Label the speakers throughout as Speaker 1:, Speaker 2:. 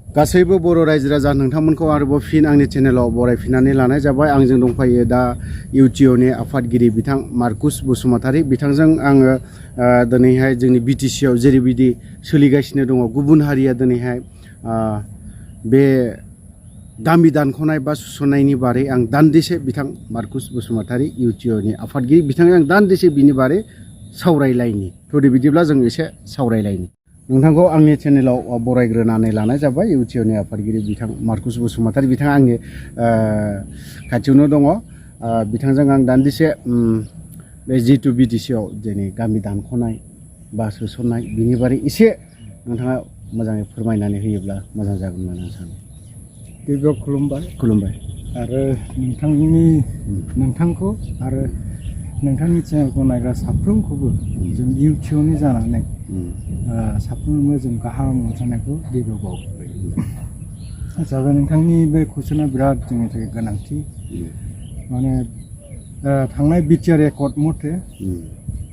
Speaker 1: गासैबो बर' रायजो राजा नोंथांमोनखौ आरोबाव फिन आंनि चेनेलाव बरायफिननानै लानाय जाबाय। आंजों दंफायो दा UTOनि आफादगिरि बिथां मार्कुस बसुमतारी। बिथांजों आङो दिनैहाय जोंनि BTC आव जेरैबायदि सोलिगासिनो दङ, गुबुन हारिया दिनैहाय बे गामि दानख'नाय बा सुसननायनि बारै आं दान्दिसे बिथां मार्कुस बसुमतारी UTOनि आफादगिरि बिथांजों आं दान्दिसे बिनि बारै सावरायलायनि। थौदि बिदिब्ला जों एसे सावरायलायनि। नोंथांखौ आंनि चेनेलाव बरायग्रोनानै लानाय जाबाय UTOनि आफादगिरि बिथां मार्कुस बसुमतारी। बिथाङा आंनि खाथियावनो दङ। बिथांजों आं दान्दिसे बे जितु BTC आव दिनै गामि दानख'नाय बा सोसननाय बिनि बारै एसे नोंथाङा मोजाङै फोरमायनानै होयोब्ला मोजां जागोन होननानै आं सानो।
Speaker 2: गिबियाव खुलुमबाय आरो नोंथांखौ आरो नोंथांनि चेनेलखौ नायग्रा साफ्रोमखौबो जों UTOनि जानानै साफ्रोमबो जों गाहाम मोनसानायखौ गिबियाव बावबाय। जाबाय नोंथांनि बे कुइसना बिराद जोंनि थाखाय गोनांथि। माने थांनाय BTR रेकर्ड मथे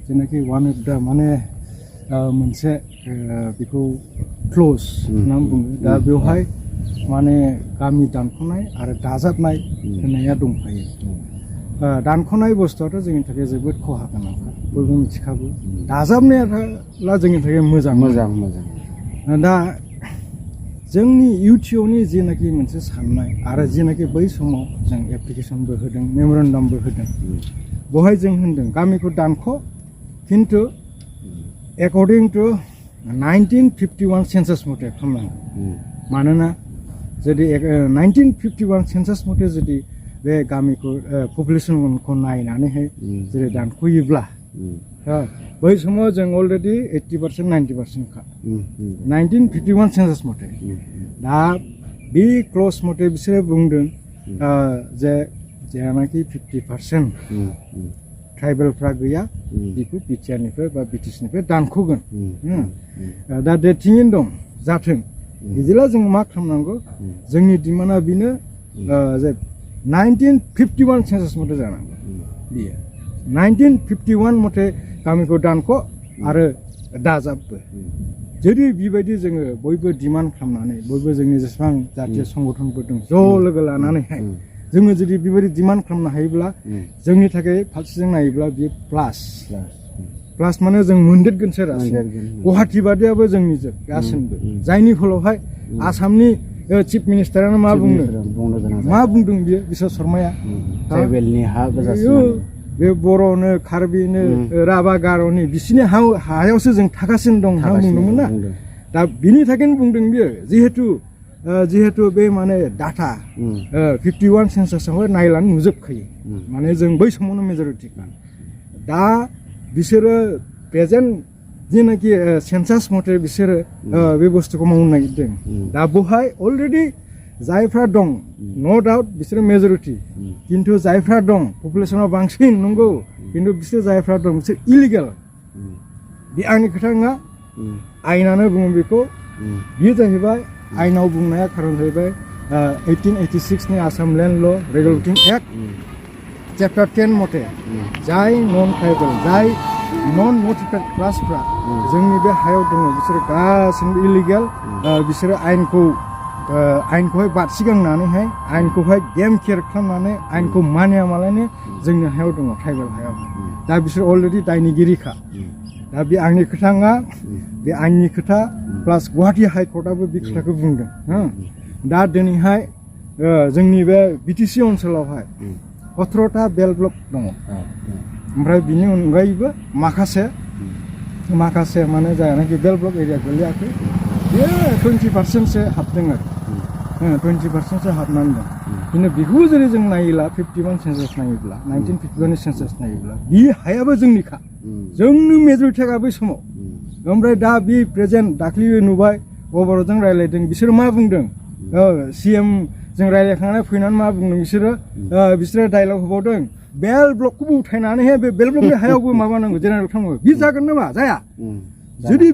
Speaker 2: जेनाखि वान अफ दा माने मोनसे बेखौ क्ल'ज होननानै बुङो। दा बेवहाय माने गामि दानख'नाय आरो दाजाबनाय होननाया दंफायो। दानख'नाय बुस्थुआथ' जोंनि थाखाय जोबोद खहा गोनांखा, बयबो मिथिखागौ। दाजाबनायाला जोंनि थाखाय मोजां। दा जोंनि UTOनि जेनाखि मोनसे साननाय आरो जेनाखि बै समाव जों एप्लिकेसनबो होदों, मेम'रेन्डामबो होदों, बेवहाय जों होनदों गामिखौ दानख' खिन्थु एकर्डिं टु 1951 सेन्सास मथे खालामनांगौ। मानोना जुदि 1951 सेन्सास मथे जुदि बे गामिखौ पपुलेसनखौ नायनानैहाय जेरै दानख'योब्ला बै समाव जों अलरेडि 80% 90% खा 1951 सेन्सास मथे। दा बे क्ल'ज मथे बिसोरो बुंदों जे जेनाखि 50% ट्राइबेलफ्रा गैया बेखौ BTRनिफ्राय बा BTCनिफ्राय दानख'गोन। दा दे थिगैनो दं, जाथों। बिदिब्ला जों मा खालामनांगौ? जोंनि डिमान्डआ बेनो जे 1951 सेन्सास मथे जानांगौ। बियो 1951 मथे गामिखौ दानख' आरो दाजाबबो। जुदि बेबायदि जोङो बयबो डिमान्ड खालामनानै, बयबो जोंनि जेसेबां जातीय संगठनफोर दं ज' लोगो लानानैहाय जोङो जुदि बेबायदि डिमान्ड खालामनो हायोब्ला जोंनि थाखाय फारसेजों नायोब्ला बेयो प्लास माने जों मोनदेरगोनसो रासिन। गुवाहाटि बादियाबो जोंनि गासिनबो, जायनि फलावहाय आसामनि चिफ मिनिस्टारानो मा बुंदों बियो बिश्व शर्माया
Speaker 1: ट्राइबेलनि हा
Speaker 2: बे बर'नो, कार्बिनो, राभा, गार'नि बिसिनि हायावसो जों थागासिनो दं होनना बुंदोंमोन ना। दा बिनि थाखायनो बुंदों बियो, जिहेतु बे माने डाटा 51 सेन्सासाव नायलानो नुजोबखायो। माने जों बै समावनो मेजरिटिखा। दा बिसोरो प्रेजेन्ट जेनाखि सेन्सास मथे बिसोरो बे बुस्थुखौ मावनो नागिरदों। दा बेवहाय अलरेडि जायफ्रा दं न' डाउट बिसोरो मेजरिटि, खिन्थु जायफ्रा दं पपुलेसनाव बांसिन नंगौ, खिन्थु बिसोर जायफ्रा दं बिसोर इलिगेल। बे आंनि खोथा नङा, आयेनानो बुङो बेखौ। बेयो जाहैबाय आयेनाव बुंनाया खारन जाहैबाय 1886नि आसाम लेन्ड ल' रेगुलेटिं एक्ट चैप्टार 10 मथे जाय नन ट्राइबेल, जाय नन नटिफाइड क्लासफ्रा जोंनि बे हायाव दङ बिसोरो गासिबो इलिगेल। बिसोरो आयेनखौहाय बारसिगांनानैहाय आयेनखौहाय गेम केयार खालामनानै आयेनखौ मानिया मालायनो जोंनि हायाव दङ, ट्राइबेल हायाव। दा बिसोर अलरेडि दायनिगिरिखा। दा बे आंनि खोथा नङा, बे आयेननि खोथा। प्लास गुवाहाटि हाइकर्टआबो बे खोथाखौ बुंदों। दा दिनैहाय जोंनि बे BTC ओनसोलावहाय 18टा बेल ब्लक दङ। ओमफ्राय बिनि अनगायैबो माखासे माने जायनाखि बेल ब्लक एरिया गोलैयाखै, बेयो 20%सो हाबदों आरो 20%सो हाबनानै दं। खिन्थु बेखौ जुदि जों नायोब्ला 51 सेन्सास नायोब्ला, 1951नि सेन्सास नायोब्ला बे हायाबो जोंनिखा, जोंनो मेजरिटिखा बै समाव। ओमफ्राय दा बे प्रेजेन्ट दाख्लि नुबाय गभर्नरजों रायज्लायदों, बिसोरो मा बुंदों? CM जों रायज्लायखांनानै फैनानै मा बुंदों बिसोरो डायलग होबावदों, बेल ब्लकखौबो उठायनानैहाय बे बेल ब्लकनि हायावबो माबानांगौ, जेनेरेल खालामनांगौ। बे जागोन नामा? जाया। जुदि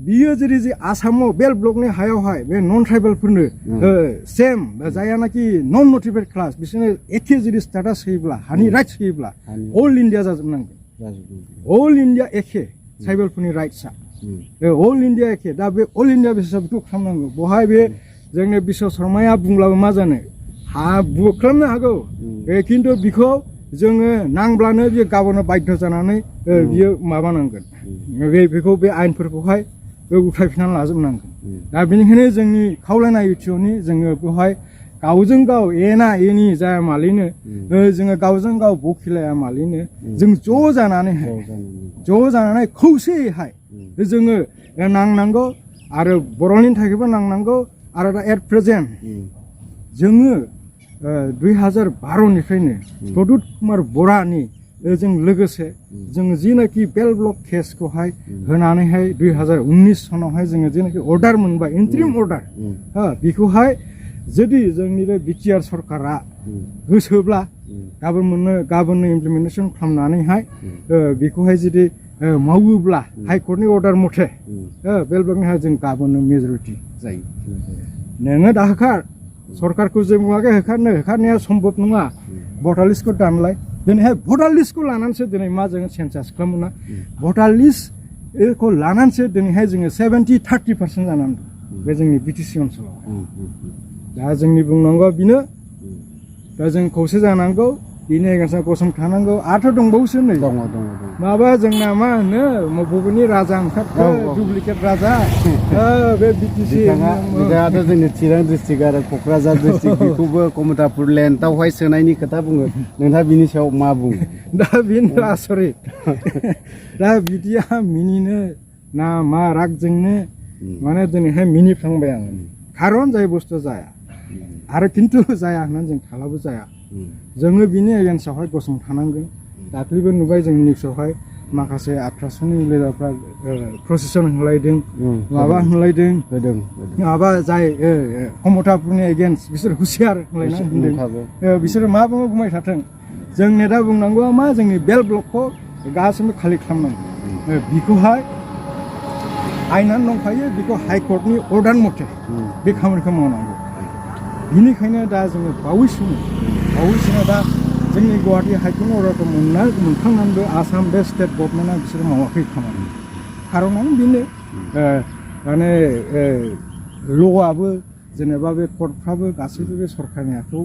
Speaker 2: बियो जुदि आसामाव बेल ब्लकनि हायावहाय बे नन ट्राइबेलफोरनो सेम जायानाखि नन नटिफाइड क्लास बिसोरनो एखे जुदि स्टेटास होयोब्ला, हानि राइट्स होयोब्ला अल इन्डिया जाजोबनांगोन। अल इन्डिया एखे ट्राइबेलफोरनि राइट्सआ, अल इन्डिया एखे। दा बे अल इन्डिया बेसिसाव बेखौ खालामनांगौ। बेवहाय बे जोंनि बिश्व शर्माया बुंब्लाबो मा जानो खालामनो हागौ खिन्थु बिखौ जोङो नांब्लानो बियो गावनो बाध्य जानानै बियो माबानांगोन बेखौ बे आयेनफोरखौहाय उथायफिननानै लाजोबनांगोन दा बेनिखायनो जोंनि खावलायनाय UTOनि जोङो बेवहाय गावजों गाव एना एनि जाया मालिनो जोङो गावजों गाव बखिलाया मालिनो जों ज' जानानै खौसेयैहाय जोङो नांनांगौ आरो बर'नि थाखायबो नांनांगौ आरो दा एट प्रेजेन्ट जोङो 2012निफ्रायनो प्रदुत कुमार बरानि जों लोगोसे जों जिनाखि बेल ब्लक केसखौहाय होनानैहाय 2019 सनावहाय जोङो जिनाखि अर्डार मोनबाय इन्ट्रिम अर्डार बेखौहाय जुदि जोंनि बे बिटिआर सरकारा गोसोब्ला गाबोननो इमप्लिमेन्टेसन खालामनानैहाय बेखौहाय जुदि मावोब्ला हाइकर्टनि अर्डार मथे बेल ब्लकनिहाय जों गाबोननो मेजरिटि जायो नोङो दा होखार सरकारखौ जों बुङाखै होखारनाया सम्भब नङा भटार लिस्टखौ दानलाय दिनैहाय भटार लिस्टखौ लानानैसो दिनै मा जोङो सेन्सास खालामो ना भटार लिस्टखौ लानानैसो दिनैहाय जोङो 70-30% जानानै दं बे जोंनि बिटिसि ओनसोलाव दा जोंनि बुंनांगौआ बेनो दा जों खौसे जानांगौ बिनि एगेन्स्टआव गसंथानांगौ आरो दंबावोसो नै माबा जोंना मा होनो बबेनि राजा ओंखारखो डुप्लिकेट राजा बे बिटिसि
Speaker 1: दाथ' जोंनि चिरां डिस्ट्रिक्ट आरो क'क्राझार डिस्ट्रिक्ट बेखौबो कमतापुर लेन्डआवहाय सोनायनि खोथा बुङो नोंथाङा बिनि सायाव मा बुङो
Speaker 2: दा बेनो आसरित दा बिदिया मिनिनो ना मा रागजोंनो माने दिनैहाय मिनिफ्लांबाय आङो खारन जाय बुस्थु जाया आरो खिन्थु जाया होननानै जों थालाबो जाया जोङो बिनि एगेन्स्टआवहाय गसंथानांगोन दाख्लैबो नुबाय जोंनि निउसआवहाय माखासे आट्रासननि लिडारफ्रा प्रसेसन होलायदों माबा होलायदों माबा जाय कमतापुरनि एगेन्स्ट बिसोर हुसियार होलायना होनदों बिसोरो मा बुङो बुंबाय थाथों जों नेटा बुंनांगौआ मा जोंनि बेल ब्लकखौ गासैबो खालि खालामनांगौ बिखौहाय आयेनानो दंखायो बेखौ हाइकर्टनि अर्डार मथे बे खामानिखौ मावनांगौ बिनिखायनो दा जोङो बावैसोनो दा जोंनि गुवाहाटी हाइकर्टनि अर्डारखौ मोनखांनानैबो आसाम बे स्टेट गभर्नमेन्टआ बिसोरो मावाखै खामानि खारनानो बेनो माने ल'आबो जेनेबा बे कर्टफ्राबो गासैबो बे सरकारनि आखायाव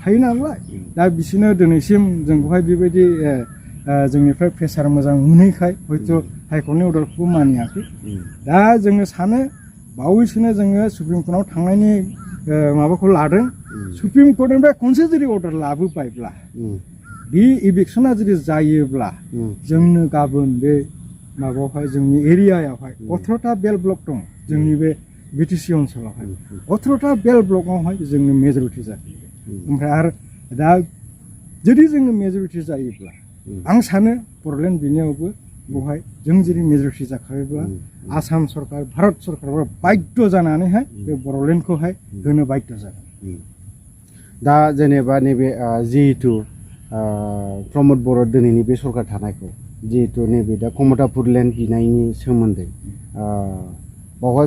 Speaker 2: थायो नालाय दा बिसोरनो दिनैसिम जोंखौहाय बेबायदि जोंनिफ्राय प्रेसार मोजां मोनैखाय हयथ' हाइकर्टनि अर्डारखौबो मानियाखै दा जोङो सानो बावैसोनो जोङो सुप्रिम कर्टआव थांनायनि माबाखौ लादों सुप्रिम कर्टनिफ्राय खनसे जुदि अर्डार लाबोबायब्ला बे इभिक्सना जुदि जायोब्ला जोंनो गाबोन बे माबायावहाय जोंनि एरियायावहाय 18टा बेल ब्लक दं जोंनि बे बिटिसि ओनसोलावहाय 18टा बेल ब्लकआवहाय जोंनो मेजरिटि जाफैयो ओमफ्राय आरो दा जुदि जोङो मेजरिटि जायोब्ला आं सानो बर'लेण्ड बिनियावबो बेवहाय जों जुदि मेजरिटि जाखायोब्ला आसाम सरकार भारत सरकारफ्रा बाध्य जानानैहाय बे बर'लेण्डखौहाय होनो बाध्य जागोन
Speaker 1: दा जेनेबा नैबे जिहेतु प्रमद बर' दिनैनि बे सरकार थानायखौ जिहेतु नैबे दा कमतापुर लेन्ड बिनायनि सोमोन्दै बावहाय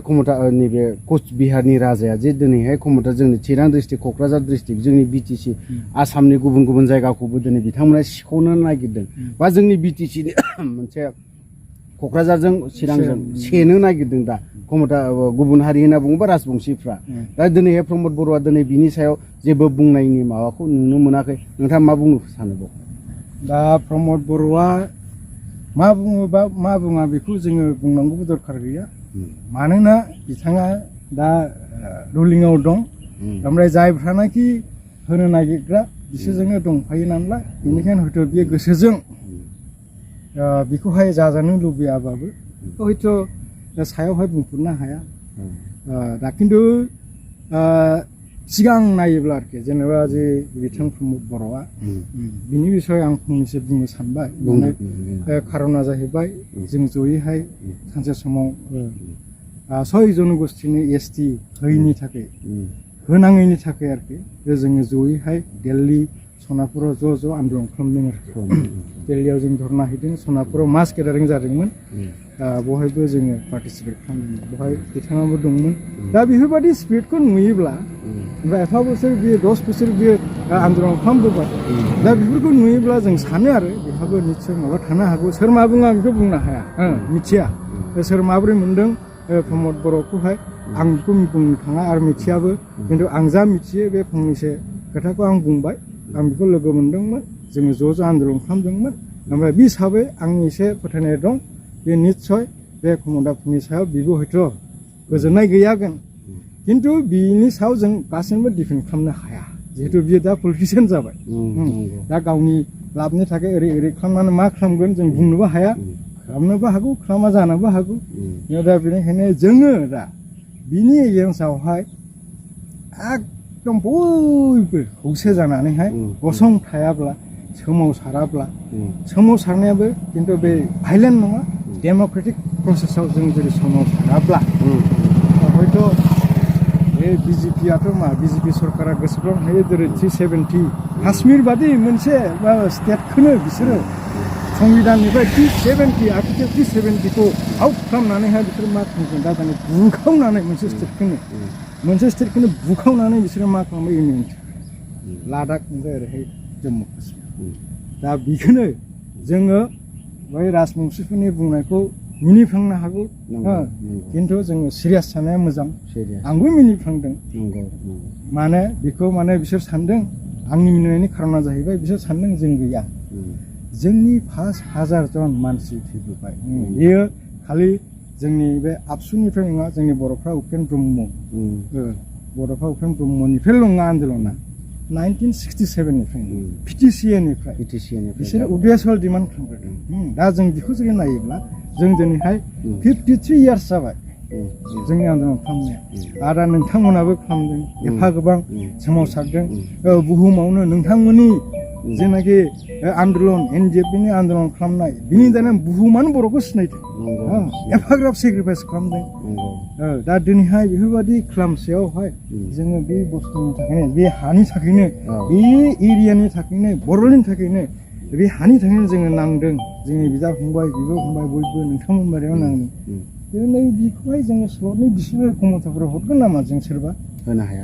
Speaker 1: नैबे कच बिहारनि राजाया जे दिनैहाय जोंनि चिरां डिस्ट्रिक्ट क'क्राझार डिस्ट्रिक्ट जोंनि बिटिसि आसामनि गुबुन गुबुन जायगाखौबो दिनै बिथांमोना सिख'नो नागिरदों बा जोंनि बिटिसिनि मोनसे क'क्राझारजों चिरांजों सेनो नागिरदों दा गुबुन हारि होनना बुङोबा राजबंशिफ्रा दा दिनैहाय प्रमद बर'आ दिनै बिनि सायाव जेबो बुंनायनि माबाखौ नुनो मोनाखै नोंथाङा मा बुंनो सानो बाव
Speaker 2: दा प्रमद बर'आ मा बुङोबा मा बुङा बेखौ जोङो बुंनांगौबो दरखार गैया मानोना बिथाङा दा रुलिंआव दं ओमफ्राय जायफ्रानाखि होनो नागिरग्रा बिसोरजोंनो दंफायो नालाय बेनिखायनो हयथ' बे गोसोजों बेखौहाय जाजानो लुबैयाबाबो हयथ' सायावहाय बुंफोरनो हाया दा खिन्थु सिगां नायोब्ला आरोखि जेनेबा जे बिथां प्रमद बर'आ बिनि बिसय आं फंनैसो बुंनो सानबाय खारना जाहैबाय जों जयैहाय सानसे समाव 6 जनगोष्ठीनि ST होयैनि थाखाय होनाङैनि थाखाय आरोखि जोङो जयैहाय दिल्ली सनापुराव ज' आन्दलन खालामदों आरोखि दिल्लीयाव जों धरना हैदों सनापुराव मास गेदारिं जादोंमोन बहायबो जोङो पार्टिसिपेट खालामदोंमोन बहाय बिथाङाबो दंमोन दा बेफोरबायदि स्पिरिटखौ नुयोब्ला ओमफ्राय एफा बोसोर बियो 10 बोसोर बियो आन्दलन खालामबोबाय दा बेफोरखौ नुयोब्ला जों सानो आरो बेहाबो निस्सय माबा थानो हागौ सोर मा बुङा बेखौ बुंनो हाया मिथिया सोर माबोरै मोनदों प्रमद बर'खौहाय आं बेखौ बुंनो थाङा आरो मिथियाबो खिन्थु आं जा मिथियो बे फंनैसो खोथाखौ आं बुंबाय आं बेखौ लोगो मोनदोंमोन जोङो ज' ज' आन्दलन खालामदोंमोन ओमफ्राय बे हिसाबै आंनि एसे फोथायनाय दं बे निस्सय बे कमदाफोरनि सायाव बेबो हयथ' गोजोननाय गैयागोन खिन्थु बिनि सायाव जों गासैबो डिफेन्ड खालामनो हाया जिहेतु बियो दा पलिटिसियान जाबाय दा गावनि लाबनि थाखाय ओरै ओरै खालामनानै मा खालामगोन जों बुंनोबो हाया खालामनोबो हागौ खालामा जानोबो हागौ दा बेनिखायनो जोङो दा बिनि एगेन्स्टआवहाय एकदम बयबो खौसे जानानैहाय गसंथायाब्ला सोमावसारनायाबो खिन्थु बे भाइलेन्ट नङा डेम'क्रेटिक प्रसेसआव जों जुदि सोमावसाराब्ला हयथ' बे बिजेपियाथ' मा बिजेपि सरकारा गोसोखां हायो जेरै 370 काश्मीर बादि मोनसे स्टेटखौनो बिसोरो संबिधाननिफ्राय 370 आर्टिकेल 370खौ आउट खालामनानैहाय बिसोरो मा खालामगोन दा दानि बुखावनानै मोनसे स्टेटखौनो बुखावनानै बिसोरो मा खालामो इउनियन लादाख ओमफ्राय ओरैहाय जम्मु काश्मीर दा बेखौनो जोङो बै राजबंशिफोरनि बुंनायखौ मिनिफ्लांनो हागौ खिन्थु जोङो सिरियास थानाया मोजां आंबो मिनिफ्लांदों माने बेखौ माने बिसोर सानदों आंनि मिनिनायनि खारना जाहैबाय बिसोर सानदों जों गैया जोंनि 5,000 जन मानसि थैबोबाय बेयो खालि जोंनि बे आबसुनिफ्राय नङा जोंनि बर'फ्रा उपेन ब्रह्मनिफ्रायल' नङा आन्दलना 1967निफ्राय पिटिसिएनिफ्राय बिसोर उदेसल डिमान्ड खालामदों दा जों बेखौ जुदि नायोब्ला जों दिनैहाय 53 इयार्स जाबाय जोंनि आन्दलन खालामनाया आरो नोंथांमोनाबो खालामदों एफा गोबां सोमावसारदों बुहुमावनो नोंथांमोननि जेनाखि आन्दलन एनडिएफनि आन्दलन खालामनाय बिनि दाना बुहुमानो बर'खौ सिनायदों एफाग्राब सेक्रिफाइस खालामदों दा दिनैहाय बेफोरबायदि खालामसेयावहाय जोङो बे बुस्थुनि थाखायनो बे हानि थाखायनो बे एरियानि थाखायनो बर'नि थाखायनो बे हानि थाखायनो जोङो नांदों जोंनि बिदा फंबाय बिब' फंबाय बयबो नोंथांमोन बायदियाव नांदों नै बेखौहाय जोङो स्लटनि बिसोरो खमथाफोराव हरगोन नामा जों सोरबा
Speaker 1: होनो हाया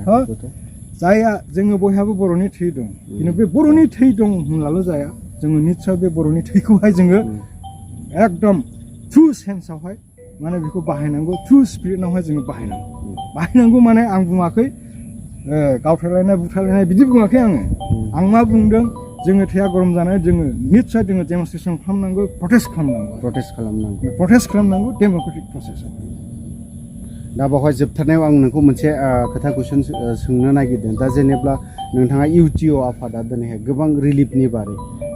Speaker 2: जाया जोङो बयहाबो बर'नि थै दं खिन्थु बे बर'नि थै दं होनब्लाल' जाया जोङो निस्सय बे बर'नि थैखौहाय जोङो एकदम ट्रु सेन्सआवहाय माने बेखौ बाहायनांगौ ट्रु स्पिरिटआवहाय जोङो बाहायनांगौ माने आं बुङाखै गावथारलायनाय बुथारलायनाय बिदि बुङाखै आं मा बुंदों जोङो थैया गरम जानाय जोङो निस्सय जोङो डेमनस्ट्रेसन खालामनांगौ प्रटेस्ट खालामनांगौ डेम'क्रेटिक प्रसेसआव
Speaker 1: दा बेवहाय जोबथारनायाव आं नोंखौ मोनसे खोथा कुइसन सोंनो नागिरदों दा जेनेब्ला नोंथाङा UTOA आफादा दिनैहाय गोबां रिलिफनि बारै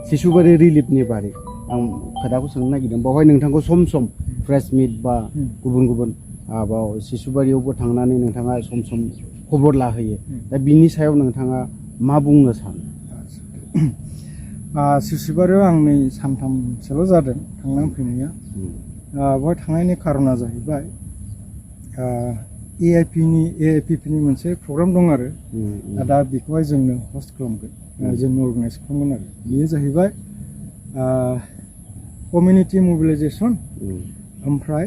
Speaker 1: सिसुबारि रिलिफनि बारै आं खोथाखौ सोंनो नागिरदों बेवहाय नोंथांखौ सम सम प्रेस मिट बा गुबुन बाव सिसुबारियावबो थांनानै नोंथाङा सम सम खबर लाहोयो दा बिनि सायाव नोंथाङा मा बुंनो सानो
Speaker 2: सिसुबारियाव आं नै सानथामसोल' जादों थांनानै फैनाया बेवहाय थांनायनि खारना जाहैबाय AIPनि मोनसे प्रग्राम दं आरो दा बेखौहाय जोंनो हस्ट खालामगोन जोंनो अर्गानाइज खालामगोन आरो बेयो जाहैबाय कमिउनिटि मबिलाइजेसन ओमफ्राय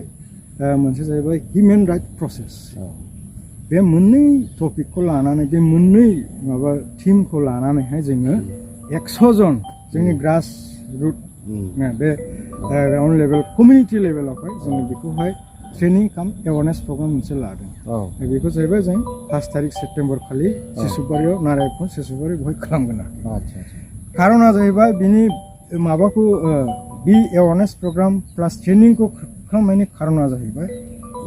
Speaker 2: मोनसे जाहैबाय हिउमेन राइट प्रसेस बे मोननै टपिकखौ लानानै बे मोननै टीमखौ लानानैहाय जोङो 100 जन जोंनि ग्रास रुट बे ग्राउन्ड लेभेल कमिउनिटि लेभेलावहाय जोङो बेखौहाय ट्रेनिं काम एवारनेस प्रग्राम मोनसे लादों बेखौ जाहैबाय जों 5 तारिख सेप्तेम्बर खालि सिसुबारियाव नारायण सिसुबारि बेवहाय खालामगोन आरो खारना जाहैबाय बिनि माबाखौ बे एवारनेस प्रग्राम प्लास ट्रेनिंखौ खालामनायनि खारना जाहैबाय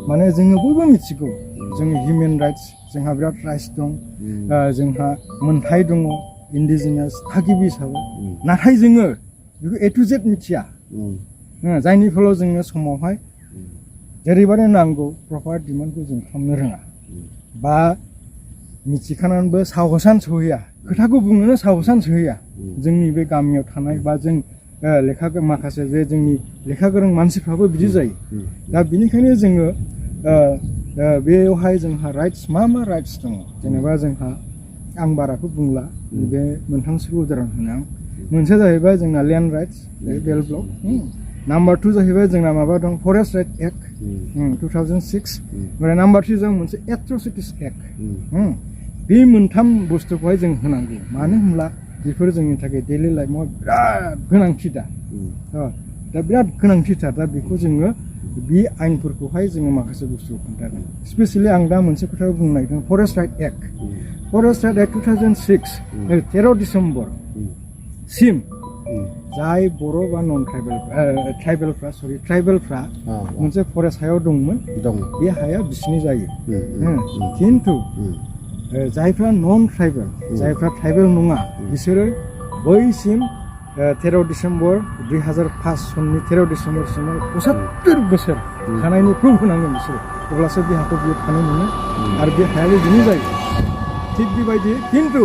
Speaker 2: माने जोङो बयबो मिथिगौ जोंनि हिउमेन राइट्स जोंहा बिराद राइट्स दं जोंहा मोनथाय दङ इन्डिजिनियास थागिबि हिसाबै नाथाय जोङो बेखौ A to Z मिथिया जायनि फलाव जोङो समावहाय जेरैबायदि नांगौ प्रपार डिमान्डखौ जों खालामनो रोङा बा मिथिखानानैबो साहसान सोहैया खोथाखौ बुंनोनो साहसान सोहैया जोंनि बे गामियाव थानाय बा जों माखासे जे जोंनि लेखा गोरों मानसिफ्राबो बिदि जायो दा बिनिखायनो जोङो बेवहाय जोंहा राइट्स मा राइट्स दङ जेनेबा जोंहा आं बाराखौ बुंला बे मोनथामसोखौ उदाहरन होनो आं मोनसे जाहैबाय जोंना लेन्ड राइट्स बेल ब्लक नाम्बार 2 जाहैबाय जोंना माबा दं फरेस्ट राइट एक्ट 2006 ओमफ्राय नाम्बार 3 जों मोनसे एट्रसिटिस एक्ट बे मोनथाम बुस्थुखौहाय जों होनांगौ मानो होनब्ला बेफोर जोंनि थाखाय डेलि लाइफआव बिराद गोनांथि दा बिराद गोनांथिथार दा बेखौ जोङो बे आयेनफोरखौहाय जोङो माखासे बुस्थु खोन्थागोन स्पेसियेलि आं दा मोनसे खोथा बुंनो नागिरदों फरेस्ट राइट एक्ट 2006 13 डिसेम्बर सिम जाय बर' बा नन ट्राइबेलफ्रा मोनसे फरेस्ट हायाव दंमोन बे हाया बिसिनि जायो खिन्थु जायफ्रा नन ट्राइबेल जायफ्रा ट्राइबेल नङा बिसोरो बैसिम 13 डिसेम्बर 2005 सननि 13 डिसेम्बरसिम 75 बोसोर थानायनि प्रुफ होनांगोन बिसोरो अब्लासो बे हाखौ बियो थानो मोनो आरो बे हायाबो बिनि जायो थिग बेबायदि खिन्थु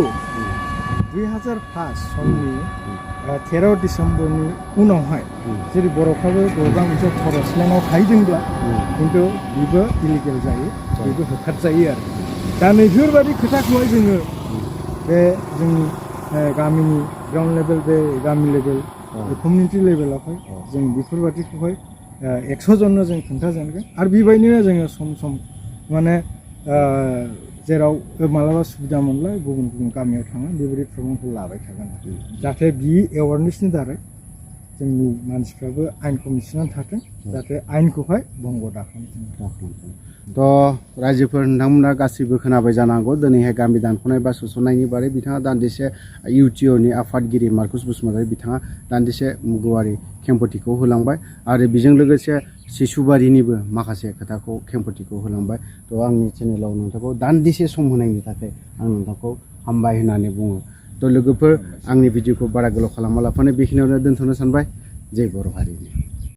Speaker 2: 2005 सननि 13 डिसेम्बरनि उनावहाय जेरै बर'फ्राबो बबेबा मोनसे फरेस्ट लेन्डआव थाहैदोंब्ला खिन्थु बेबो इलिगेल जायो बेबो होखारजायो आरो दा नैफोरबायदि खोथाखौहाय जोङो बे जोंनि गामिनि ग्राउन्ड लेभेल बे गामि लेभेल कमिउनिटि लेभेलावहाय जों बेफोरबायदिखौहाय 100 जननो जों खोन्थाजानगोन आरो बेबायदिनो जोङो सम सम माने जेराव मालाबा सुबिदा मोनब्ला गुबुन गुबुन गामियाव थाङो बेबायदि प्रग्रामखौ लाबाय थागोन जाहाथे बि एवारनेसनि दारै जोंनि मानसिफ्राबो आयेनखौ मिथिनानै थाथों जाहाथे आयेनखौहाय भंग दा खालामथों
Speaker 1: तो रायजोफोर नोंथांमोना गासैबो खोनाबाय जानांगौ दिनैहाय गामि दानख'नाय बा सोसननायनि बारै बिथाङा दान्दिसे UTOनि आफादगिरि मार्कुस बसुमतारी बिथाङा दान्दिसे गुवारै खेंफोरथिखौ होलांबाय आरो बेजों लोगोसे सिसुबारिनिबो माखासे खोथाखौ खेंफोरथिखौ होलांबाय तो आंनि चेनेलाव नोंथांखौ दान्दिसे सम होनायनि थाखाय आं नोंथांखौ हामबाय होननानै बुङो तो लोगोफोर आंनि भिडिअखौ बारा गोलाव खालामालाफानो बेखिनियावनो दोनथ'नो सानबाय जय बर' हारिनि